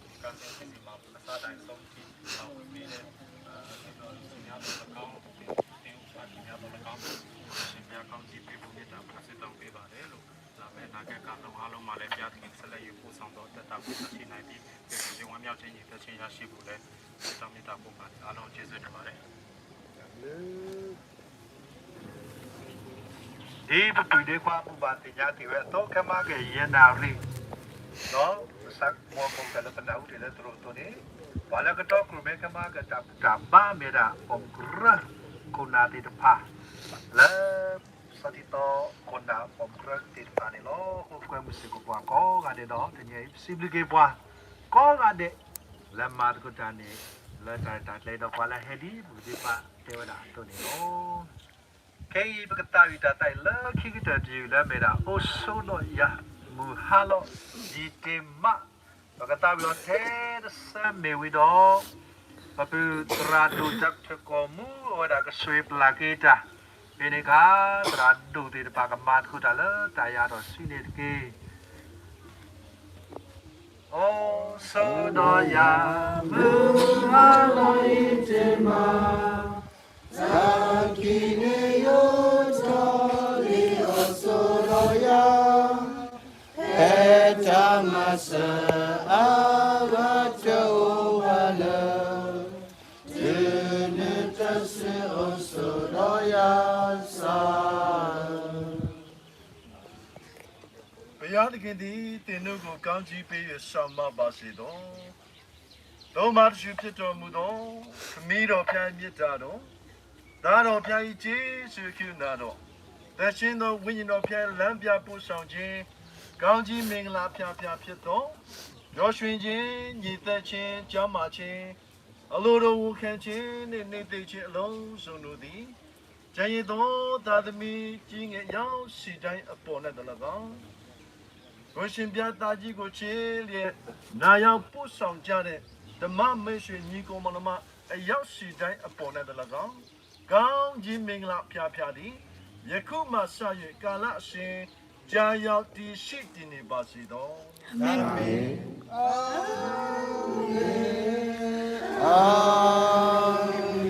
ကစၢ်ယွၤကစံးမၤပကစၢ်ဒၣ်အံၤ စီမံတံၢ် ပမ့ၢ်လၢ သ့ၣ်နီၣ်လၢသူၣ်ညါသိးလၢကီၢ် သ့ၣ်အိၣ်ဖျါထီၣ်ညါသိးလၢကီၢ် ကစၢ်ယွၤကစံးဘျုး မ့ၢ်တၢ်ပှၤစံးတၢ်က့ၤဘၣ်ဒဲးလိာ် လၢမ့ၢ်နာ်က့ ကၢ်လီၤဟါလီၤမၤလၢပျၢ်သက့ၤ ကစၢ်လၢယိၤဖိစီၤဒီး တၢ်သးဝံၣ်တၢ်ဆံးနၤအံၤ ဒ်ပက့ၤဝဲမၠီၣ်ဆ့ ယံၤသၢဆ့ ယါဆံပူၤလၢ တၢ်မ့ၢ်တၢ်ဖိမၤန့ၣ် အါလီၤ ကျေးဇူးတင်ပါတယ် ဒ်ပပုၢ်ဒ့ခွါအပူၤဘၣ်သ့ၣ်ညါက့ၤဝဲအသိး ခဲမၤက့ၤယဲၢ်နၣ်ရံၣ် ဒီးပဆၢမုၢ်လၢ်လၢပနၢ်ဟူတ့ၢ်လၢသရိာ်အသိးန့ၣ် ပှၤလၢကတီၢ်ကြိၣ်မ့ၢ်ခဲမၤက့ၤတၢ်ဘူၣ်တၢ်ဘါမ့ၢ်ဒၣ် ပိာ်မုၣ်ကရၢခိၣ်နၢ်သ့ၣ်တဖၣ် လၢ စီၤထံသီခိၣ်နၢ်ပိာ်မုၣ်ကရၢသ့ၣ်တဖၣ်န့ၣ်လီၤ. အဃိပကွဲမုာ်စ့ၢ်ကီးပှၤကိးဂၤဒဲးဒီး တနံၤအံၤ ပစံးဘျုးက့ၤပှၤကိးဂၤဒဲး လၢမၤသကိးတၢ်န့ၣ် လၢတၢ်ရဲၣ်တၢ်ကျဲၤဒီး ပှၤလၢဟဲဒ်ပကသ့ၣ်ညါတဲဝဲဒၣ်အသိးန့ၣ်လီၤ. ခဲအံၤပကသးဝံၣ်တၢ်သးအံၤလၢခံကတၢၢ်တယုၢ်လၢမ့ၢ်ဒၣ် အိၣ်ဆိးဒီးယၤ မုၢ်ဟါလီၤ ယံာ်တ့ၢ်မး ပကသးဝံၣ်အီၤထဲတစဲးမ့ၢ်ဝံၤဒီး ပပုၢ်သရၣ်ဒိၣ် Doctor ကီၢ်မူ အဝဲဒၣ်ကဆှ့ပျၢ်က့ၤတၢ် ဖဲန့ၣ်အခါ သရၣ်ဒိၣ်သ့ၣ်တဖၣ်ကမၤသကိးတၢ်လၢတၢ်ယၤထီၣ်ဆံးန့ၣ်တက့ၢ်. အိၣ်ဆိးဒီးယၤ မုၢ်ဟါလီၤယံာ်တ့ၢ်မး တၢ်ခံးန့ၣ်ယိာ်ထီၣ်လံ အိၣ်ဆိးဒီးယၤ ဖဲတၢ်မၤစၢၤအဂၤတအိၣ်ဝဲလၢ တုၤနုၤတစုအိၣ်ဆိးဒီးယၤစၢ် ဘုရားသခင်သည် သင်တို့ကို ကောင်းကြီးပေး၍ စောင့်မဘၣ်စေသော။ သို့မှ တဆူဖြစ်တော်မူသော ခမည်းတော်ဘုရား၏ မေတ္တာတော်၊ သားတော်ဘုရား၏ ကျေးဇူးအကရုဏာတော်၊ သန့်ရှင်းသော ဝိညာဉ်တော်ဘုရား၏ လမ်းပြပို့ဆောင်ခြင်း၊ ကောင်းကြီးမင်္ဂလာ အဖျားဖျားဖြစ်သော ပျော်ရွှင်ခြင်း၊ ငြိမ်သက်ခြင်း၊ ကျန်းမာခြင်း၊ အလိုတော်ဝန်ခံခြင်းနှင့် နှစ်သိမ့်ခြင်းအလုံးစုံတို့သည် ကျန်ရစ်သော သားသမီးကြီးငယ် အယောက်ဆယ်တိုင်းအပေါ်၌သော်လည်းကောင်း၊ ကိုယ်ရှင်ဘုရားသားကြီးကို ချစ်လျက် လာရောက်ပို့ဆောင်ကြတဲ့ ဓမ္မမိတ်ဆွေ ညီအစ်ကိုမောင်နှမ အယောက်ဆယ်တိုင်းအပေါ်၌သော်လည်းကောင်း၊ ကောင်းကြီးမင်္ဂလာ အဖျားဖျားသည် ယခုမှစ၍ ကာလအစဉ် ကြာရောက်တည်ရှိတည်နေပါစေသော။ အာမင်။ အာမင်။ အာမင်။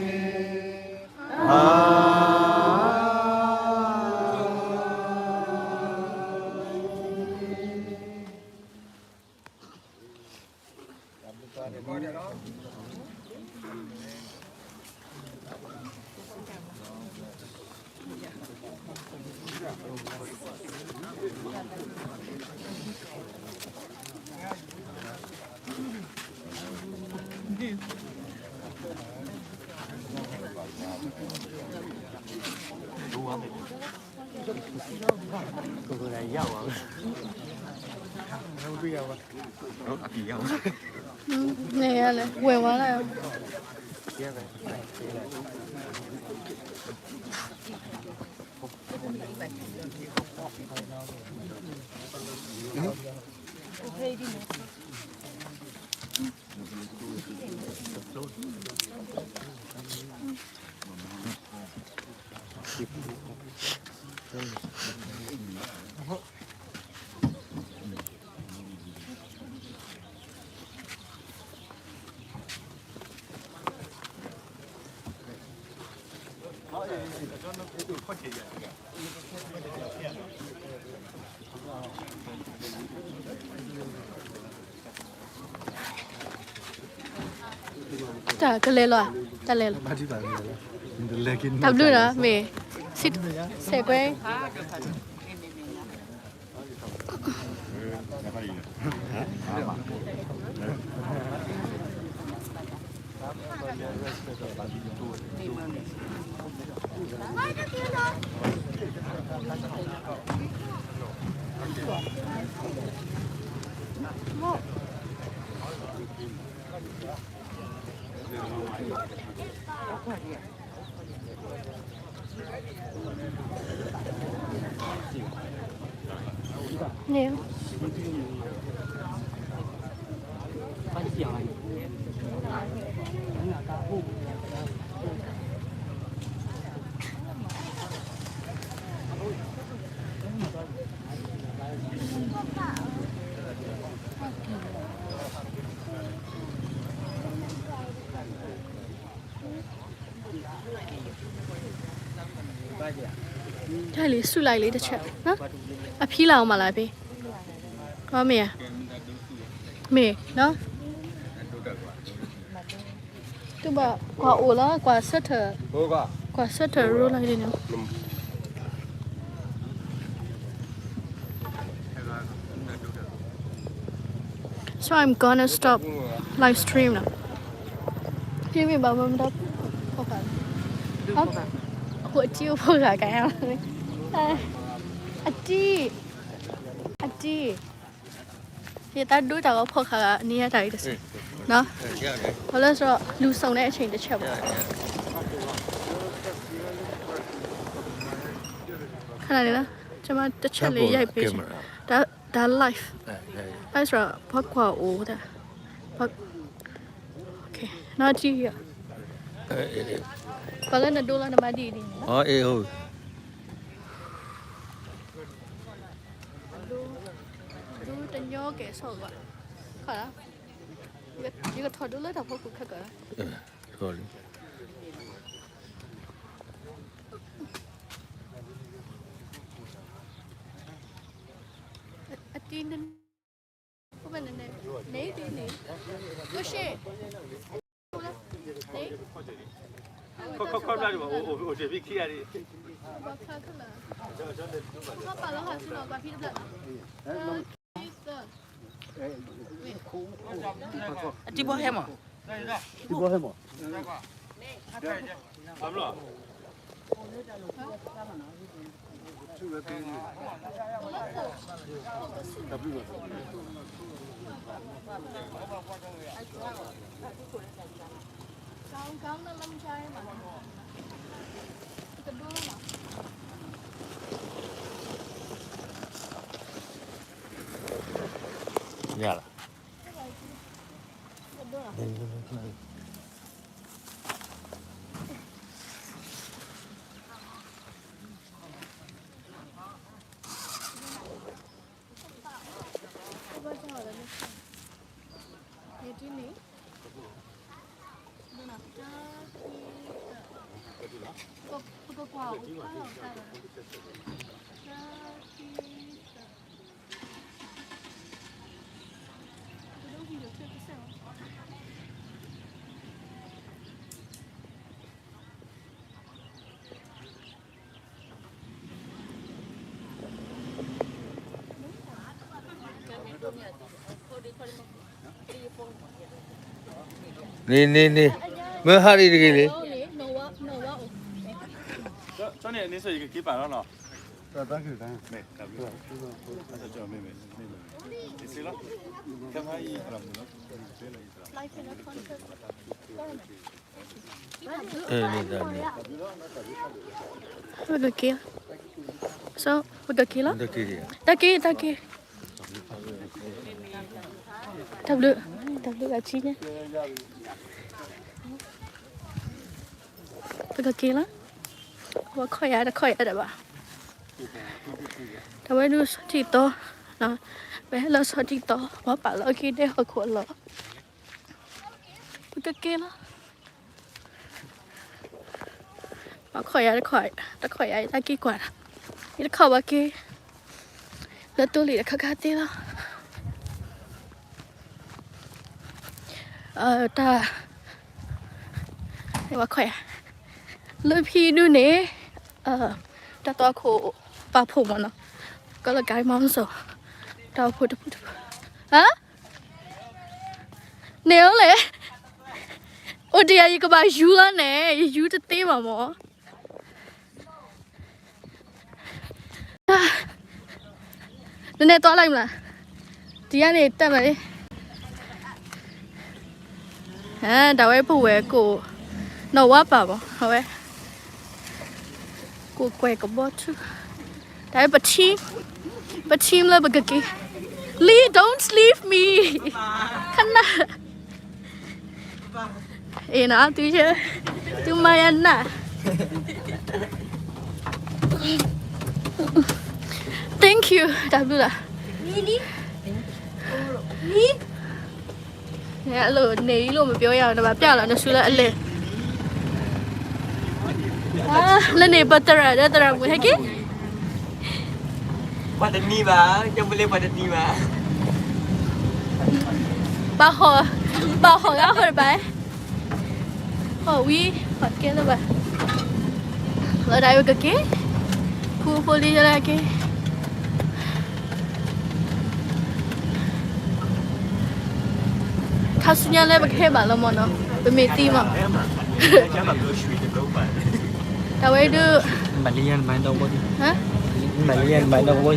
ကိုယ်ကိုယ်တိုင်ရောက်သွားပြီ။ ဟုတ်ပြီရောက်ပါ။ อืม နေရလဲဝယ်သွားလိုက်အောင်။ တၢ်ကလဲၤလီၤ, တၢ်လဲၤလီၤ, တၢ်ဘျုးဒီး မ့ၢ် ဆဲးကွဲ တၢ်လံ ဆူၣ်လၢ်လံတဆၢ, အဖံလၢအီၤမးလၢဖဲ, မ့ၢ်ဧါ, မ့ၢ်နီၤ, တူၢ်ဘၣ် ကွၢ်အိၣ်လီၤ ကွၢ်ဆၢထၢၣ်, ကွၢ်ဆၢထၢၣ်ရိလီၤဒ်န့ၣ် So I'm gonna stop live stream now. ဖဲမ့ၢ်ဘၣ်မတၤ, အဃိအတံၤအိၣ်ဖိဂၤကါ, အတံၤ, အတံၤ, ယတၢ်ဒိတၢ်ဂီၤဖိဃာ်ဂၤန့ၣ်ယတၢ်အံၤတစဲး, ဘၣ်လၢစရီလူၤစုာ်န့ၣ်အဆ့တဆၢဘၣ်, ခါန့ၣ်လီၤ, ကမၤတဆၢလံယဲၢ်ပ့ၤ, တၢ် live, live စရီ ပှၤကွၢ်အိၣ်တၢ်, နီၢ်ထံၣ်, ပှၤလၢနဒိလီၤနမၤဒ်အံၤဒ်န့ၣ်, ဒိတညီကဲၤဆိၣ်ဂီၤ, ယကထီၣ်ဒိလၢတၢ်ဖီခိၣ်ခဲကၢၢ်လီၤ. အတံၤန့ၣ်, န့ၣ်, န့ၣ်, အတံၤဘီဟဲမး, ညၣ်လီၤ. န့ၣ်န့ၣ်န့ၣ်, မ့ၢ်ဟးဒံးတဂ့ၤလံ. ပကက့ၤ, ပကက့ၤလီၤ, တၢ်က့ၤ တၢ်က့ၤ, တၢ်ဘျုး, တၢ်ဘျုးဂၤဆံညါ, ပကက့ၤလီၤ, ပခီၣ်ယၤတခီၣ်ယၤတဘၣ်. တၢ်ဝဲဒုးဆီထံသီ, ပဟဲလၢဆီထံသီ ပှၤပာ်လီၤက့ၤဒဲဟီၣ်ခိၣ်အလီၢ်, ပကက့ၤလီၤ. ပှၤခီၣ်ယၤတခီၣ်, တခီၣ်ယၤယတၢ်က့ၤကွၢ်, ယတခီၣ်ဘၣ်က့ၤ လၢတိလံၤတခါခါသ့လီၤ. တၢ်, ပှၤခီၣ်ယၤ, လၢဖံဒုန့ၣ်, တၢ်သွၣ်ခိၣ်ပာ်ဖှိၣ်မ့ၢ်နီၤ, ကီလၢကါမီၤစိၤ, တၢ်အိၣ်ဖှိၣ်တပူၤတပူၤ, ဟါ, န့ၣ်အိၣ်လဲၣ်, အိၣ်ဒံးယၤ ယကဘၣ်ယူၤလီၤန့ၣ် ယယူၤတသ့ဘၣ်မ့ၢ် နနဲၣ်တွၢ်လၢ်မး, တယၤန့ၣ်တၢ်မးလံ, တၢ်ဝဲပဝဲၢ်ကိး, နီၢ်ဝါပာ်မး အဝဲ, ကိးကွဲးကဘီထူ, တၢ်ဝဲပထံ, ပထံလၢပကက့ၤ, Lee, don't leave me, ခဏ အ့ၣ်နီၤ, သု, သုမၤယၤနး, Thank you, တၢ်ဘျုးလီၤ. န့ၣ်အလိၤန့ၣ်အံၤလိၤ မပြောရအောင်, နဘၣ်ပြလီၤ နစုလၢအလဲၤ, လၢန့ၣ် ပသရၣ်ဒီးသရၣ်မုၣ်ဟဲက့ၤ, ပှၤတနံၤဘၣ်, ကၠီပလ့ပှၤတနံၤဘၣ်, ဘၣ်ဟီၣ်, ဘၣ်ဟီၣ်ဂၤဟီၣ်တဘၣ်, ဟီၣ်ဝံၤ, ဟီၣ်တကဲလၢၤဘၣ်, လီၤဒၣ်ဝဲကက့ၤ, ဖူဖိလံလၢက့ၤ ခါဆူညါလၢပကဟဲဘၣ်လီၤမ့ၢ်နီၤ, ပမ့ၢ်သံမး, တၢ်ဝဲဒုး, မလီယန်မၤဒီးဝီ, မလီယန်မၤဒီးဝီ,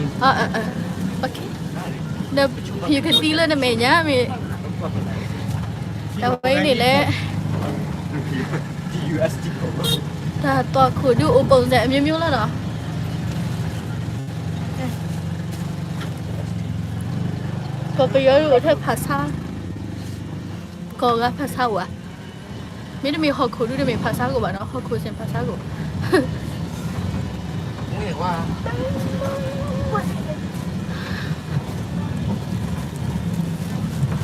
ဒီးယကသံလၢနမဲာ်ညါမ့ၢ်, တၢ်ဝဲအံၤန့ၣ်လဲၣ် တၢ်သွၣ်ခိၣ်ဒုးအိၣ်ပုံစံအမျိုးမျိုးလီၤနီၤ, ကီၢ်ပယီၤဒုးအိၣ်ထဲဖၣ်ဆါ, ကီၢ်ဂၤဖၣ်ဆါဝဲ, မ့တမ့ၢ်ဟီၣ်ခိၣ်ဒုးတမ့ၢ်ဖၣ်ဆါကအိၣ်ဘၣ်နီၤ, ဟီၣ်ခိၣ်စ့ၢ်ဖၣ်ဆါကအိၣ်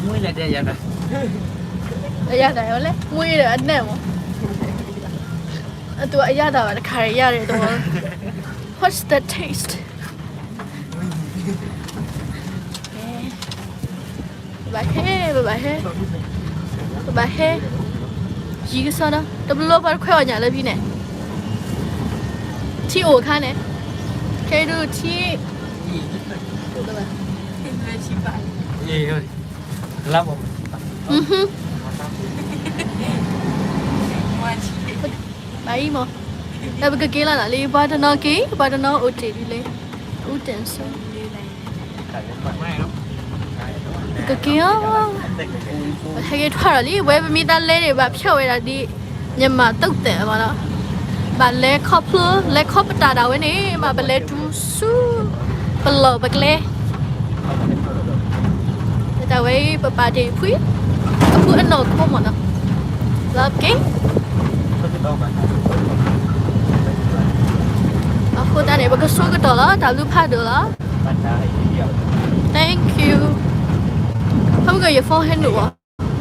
မွေးလည်းတယတာ, အယတၢ်လဲၣ်, မွေးဒီးအနက်မး, အတူအယတၢ်ဘၣ်တခါရရတဲ့သဘော, What's the taste? ပဘၣ်ဟဲ, ပဘၣ်ဟဲ, ပဘၣ်ဟဲ, ယံၤကစီဒီ, တဘျီဘျီပှၤတခွဲးအီၣ်ညၣ်လၢဖဲန့ၣ်, ထံအိၣ်အခါန့ၣ်, ခဲအံၤဒုးထံ, လၢ, ဘၣ်အံၤမး, ဒီးပကက့ၤလီၤလၢ်လံ, ပှၤတနီၤက့ၤ, ပှၤတနီၤအိၣ်တ့ၢ်ဒ်လဲၣ်, အူတ့ၢ်စၢ ကက့ၤအီၤ, ဟဲက့ၤထွါထီၣ်လံ, ဝဲပမ့ၢ်သးလဲန့ၣ် ဘၣ်ဖျီၣ်ဝဲဒၣ်ဒ် မြန်မာ့သုတ်သင်မးနီၤ, ဘၣ်လဲၤခီဖျိ လဲၤခီပတာ်ဒၣ်ဝဲန့ၣ် ဘၣ်ပလဲၤတုၤဆူ ပလီၢ်ပကျဲ, တၢ်ဝဲအံၤ ပပာ်တ့ၢ်ဖှံ, အဖုအနီၢ်ခိမးနီၤ, လီၤက့ၤ အဃိသတးန့ၣ် ပကဆိကတီၢ်လီၤ, တၢ်ဘျုးဖးဒိၣ်လီၤ, Thank you, ဖဲမုၢ်ကယ phone ဟဲနုာ်ဝဲ